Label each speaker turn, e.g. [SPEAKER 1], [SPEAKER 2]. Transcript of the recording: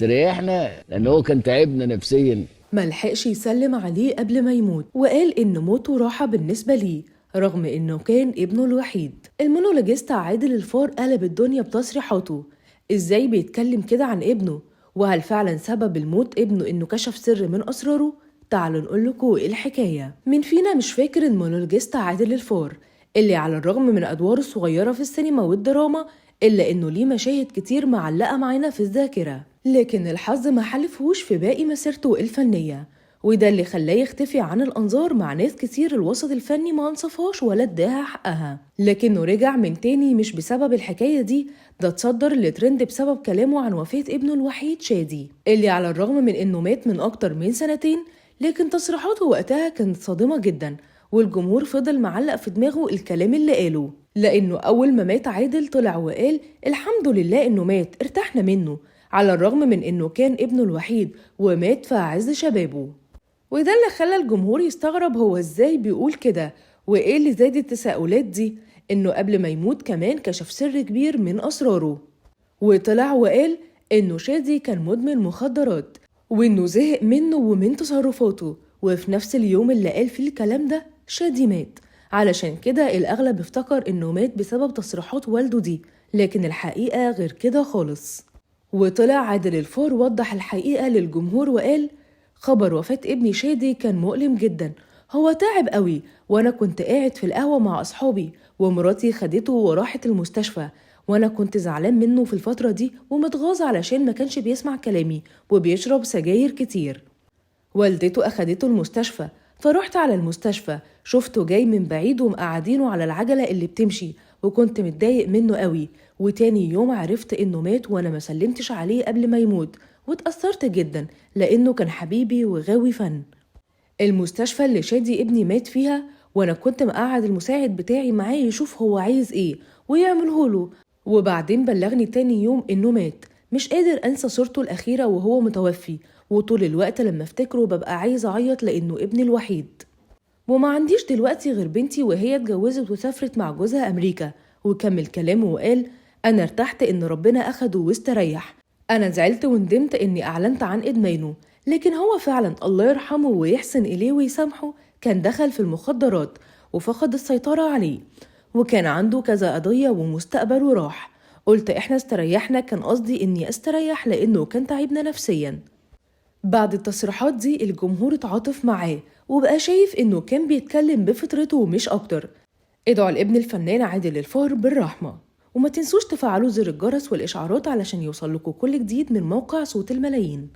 [SPEAKER 1] استريحنا لان هو كان تعبنا نفسيا.
[SPEAKER 2] ملحقش يسلم عليه قبل ما يموت، وقال إن موته راحة بالنسبة ليه رغم إنه كان ابنه الوحيد. المونولوجيست عادل الفار قلب الدنيا بتصريحاته. إزاي بيتكلم كده عن ابنه؟ وهل فعلا سبب الموت ابنه إنه كشف سر من أسراره؟ تعالوا نقول لكم إيه الحكاية. مين فينا مش فاكر المونولوجيست عادل الفار اللي على الرغم من أدواره الصغيرة في السينما والدراما إلا إنه ليه مشاهد كتير معلقة معانا في الذاكرة، لكن الحظ ما حالفهوش في باقي مسيرته الفنية، وده اللي خلاه يختفي عن الأنظار مع ناس كتير الوسط الفني ما انصفهاش ولا اداها حقها. لكنه رجع من تاني مش بسبب الحكاية دي، ده اتصدر لترند بسبب كلامه عن وفاة ابنه الوحيد شادي، اللي على الرغم من إنه مات من أكتر من سنتين لكن تصريحاته وقتها كانت صادمة جدا، والجمهور فضل معلق في دماغه الكلام اللي قاله، لأنه أول ما مات عادل طلع وقال الحمد لله إنه مات، ارتحنا منه، على الرغم من إنه كان ابنه الوحيد ومات في عز شبابه. وده اللي خلى الجمهور يستغرب هو إزاي بيقول كده، وإيه اللي زاد التساؤلات دي، إنه قبل ما يموت كمان كشف سر كبير من أسراره، وطلع وقال إنه شادي كان مدمن مخدرات وإنه زهق منه ومن تصرفاته، وفي نفس اليوم اللي قال فيه الكلام ده شادي مات. علشان كده الأغلب افتكر إنه مات بسبب تصريحات والده دي، لكن الحقيقة غير كده خالص. وطلع عادل الفار وضح الحقيقة للجمهور وقال خبر وفاة ابني شادي كان مؤلم جدا، هو تعب قوي، وأنا كنت قاعد في القهوة مع أصحابي ومراتي خدته وراحت المستشفى، وأنا كنت زعلان منه في الفترة دي ومتغاظ علشان ما كانش بيسمع كلامي وبيشرب سجاير كتير. والدته أخدته المستشفى، فروحت على المستشفى شفته جاي من بعيد ومقعدينه على العجلة اللي بتمشي، وكنت متضايق منه قوي. وتاني يوم عرفت إنه مات وأنا ما سلمتش عليه قبل ما يموت، واتأثرت جدا لأنه كان حبيبي وغاوي فن. المستشفى اللي شادي ابني مات فيها وأنا كنت مقعد المساعد بتاعي معاه يشوف هو عايز إيه ويعمله له، وبعدين بلغني تاني يوم إنه مات. مش قادر أنسى صورته الأخيرة وهو متوفي، وطول الوقت لما افتكره ببقى عايز أعيط لأنه ابني الوحيد، وما عنديش دلوقتي غير بنتي وهي اتجوزت وسافرت مع جوزها أمريكا. وكمل كلامه وقال أنا ارتحت إن ربنا أخده واستريح، أنا زعلت وندمت إني أعلنت عن إدمانه، لكن هو فعلا الله يرحمه ويحسن إليه ويسامحه كان دخل في المخدرات وفقد السيطرة عليه، وكان عنده كذا قضية ومستقبله راح. قلت إحنا استريحنا، كان قصدي إني أستريح لأنه كان تعبنا نفسيا. بعد التصريحات دي الجمهور اتعاطف معاه وبقى شايف إنه كان بيتكلم بفطرته ومش أكتر. ادعوا لابن الفنان عادل الفار بالرحمة، وما تنسوش تفعلوا زر الجرس والإشعارات علشان يوصل لكم كل جديد من موقع صوت الملايين.